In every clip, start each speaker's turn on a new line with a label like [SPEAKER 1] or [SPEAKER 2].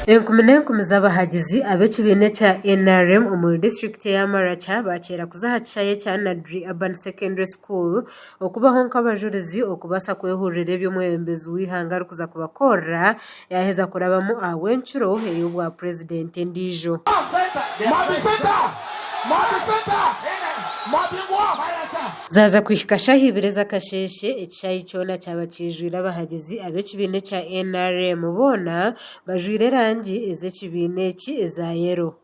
[SPEAKER 1] Enkumi n'enkumi z'abahagizi ab'ekibiina ekya NRM omuri disiturikiti eya Maracha bakyera kuza aha kishaayi ekya Nadri Urban Secondary School okubaho nk'abajurizi okubaasa kwehurira ebi omwebembezi w'eihanga arikuza kubakorera yaaheza kurabamu ahabw'encuro ey'obwa purezidenti endiijo. Zaaza kuhika shaaha ibiri ez'akasheeshe, ekishaayi kyona kyaba kiijwire abahagizi ab'ekibiina ekya NRM boona bajwaire erangi ez'ekibiina eki eza yero.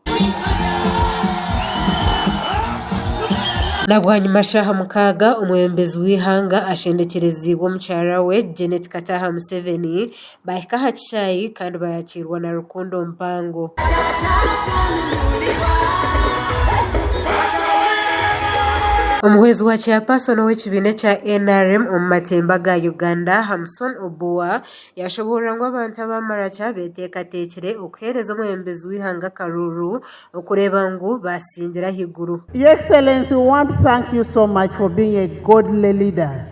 [SPEAKER 1] Na bwanyima shaaha mukaaga, omwebembezi w'eihanga ashendekyereziibwe omukyara we Janet Kataaha Museveni baahika aha kishaayi kandi baayakiirwa na rukundo mpango. Omuhwezi wa Chairperson ow'ekibiina ekya NRM omu matemba ga Uganda, Hamson Obua Yashoboorora ngu abantu aba Maracha beteekateekire okuheereza omwebembezi w'eihanga akaruuru okureeba ngu baasingira ahaiguru.
[SPEAKER 2] Your Excellency, we want to thank you so much for being a godly leader.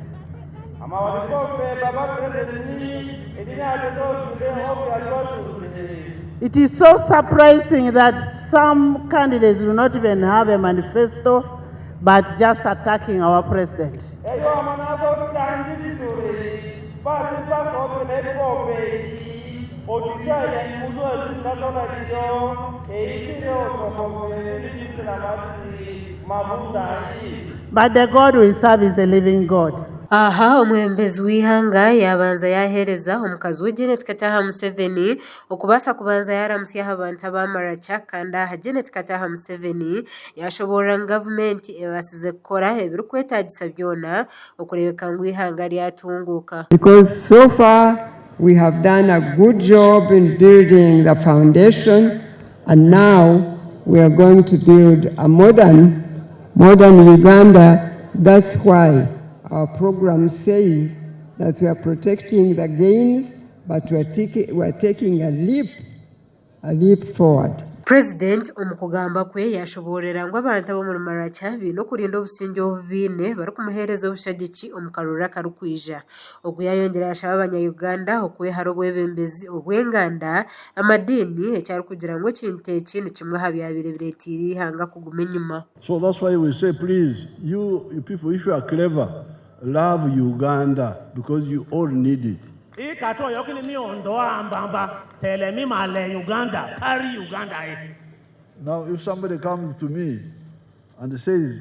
[SPEAKER 2] It is so surprising that some candidates do not even have a manifesto but just attacking our president. But the God we serve is a living God.
[SPEAKER 1] Aha omwebembezi w'eihanga yaabanza yaaheereza omukazi we Janet Kataaha Museveni okubaasa kubanza yaaramutsya aha bantu aba Maracha kandi aha Janet Kataaha Museveni yaashoboorora ngu gavumenti ebaasize kukora ebirikwetaagisa byona okureebeka ngu eihanga ryatunguuka.
[SPEAKER 3] Because so far we have done a good job in building the foundation and now we are going to build a modern, modern Uganda. That's why our program says that we are protecting the gains, but we are, taking, we are taking a leap, a leap forward.
[SPEAKER 1] Purezidenti omu kugamba kwe yashoboorora ngu abantu ab'omuri Maracha baine okurinda obusingye obu baine barikumuheereza obushagiki omu karuuru akarikwija. Ogu yayongyera yashaba abanya-Uganda okwehara obwebembezi obw'enganda, amadiini eki arikugira ngu ekintu eki ni kimwe aha byabaire bireeteire eihanga kuguma enyima.
[SPEAKER 4] So that's why we say please you people if you are clever love Uganda because you all need it. Now if somebody comes to me and says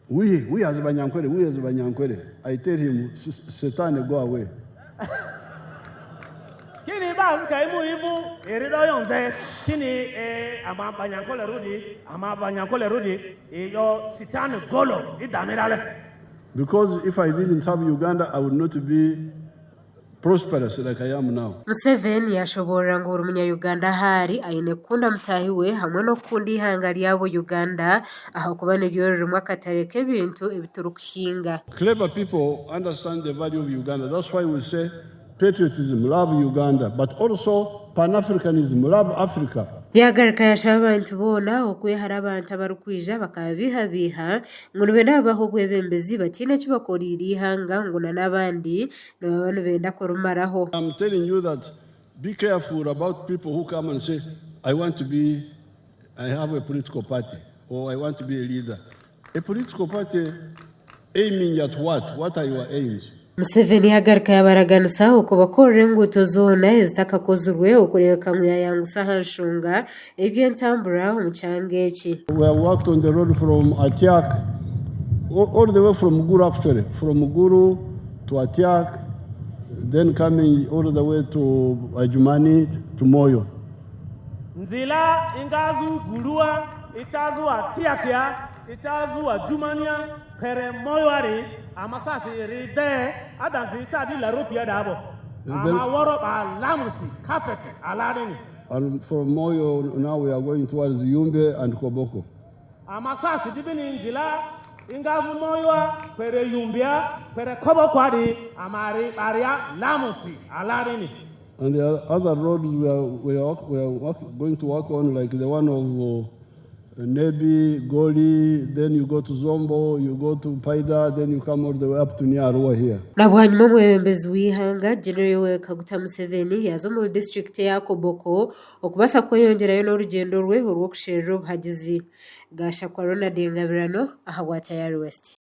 [SPEAKER 4] we, we as Banyankole, we as Banyankole, I tell him, Satan go away. Because if I didn't have Uganda, I would not be prosperous like I am now.
[SPEAKER 1] Museveni yashoboorora ngu buri munya-Uganda ahu ari aine kukunda mutaahi we hamwe n'okukunda eihanga ryabo Uganda ahakuba niryo ririmu akatare k'ebintu ebi turikuhinga.
[SPEAKER 4] Clever people understand the value of Uganda. That's why we say patriotism, love Uganda, but also Pan-Africanism, love Africa.
[SPEAKER 1] Yaagaruka yaashaba abantu boona okwehara abantu abarikwija bakababeihabeiha ngu nibenda babahe obwebembezi bataine eki bakoreire eihanga ngu na n'abandi nibaba nibenda kurumaraho.
[SPEAKER 4] I'm telling you that be careful about people who come and say, I want to be, I have a political party, or I want to be a leader. A political party aiming at what? What are your aims?
[SPEAKER 1] Museveni yagaruka yabaraganisa okubakorera enguuto zoona ezitakakozirwe okureebeka ngu yayangusa aha nshonga y'eby'entambura omu kyanga eki.
[SPEAKER 4] We have worked on the road from Atiak, all the way from Gulu actually, from Gulu to Atiak, then coming all the way to Adjumani to Moyo.
[SPEAKER 5] Nzila ingazu Gulua ichazu Atiakia ichazu Adjumania kwere Moyo amasasi ride adansi isadi Laropia dabo ama woro ba lamusi carpet aladini.
[SPEAKER 4] And from Moyo now we are going towards Yumbe and Koboko.
[SPEAKER 5] Amasasi dibini nzila ingazu Moyo kwere Yumbia kwere Koboko adi amari baria lamusi aladini.
[SPEAKER 4] And the other roads we are, we are, we are work, going to work on, like the one of Nebbi, Goli, then you go to Zombo, you go to Paidha, then you come all the way up to near Arua here.
[SPEAKER 1] Na bwanyima omwebembezi w'eihanga General Yoweri Kaguta Museveni yaaza omuri disiturikiti eya Koboko okubaasa kweyongyerayo n'orugyendo rwe orw'okusherura obuhagizi. Gashakwa Ronald Ngabirano ahabwa Tayari West.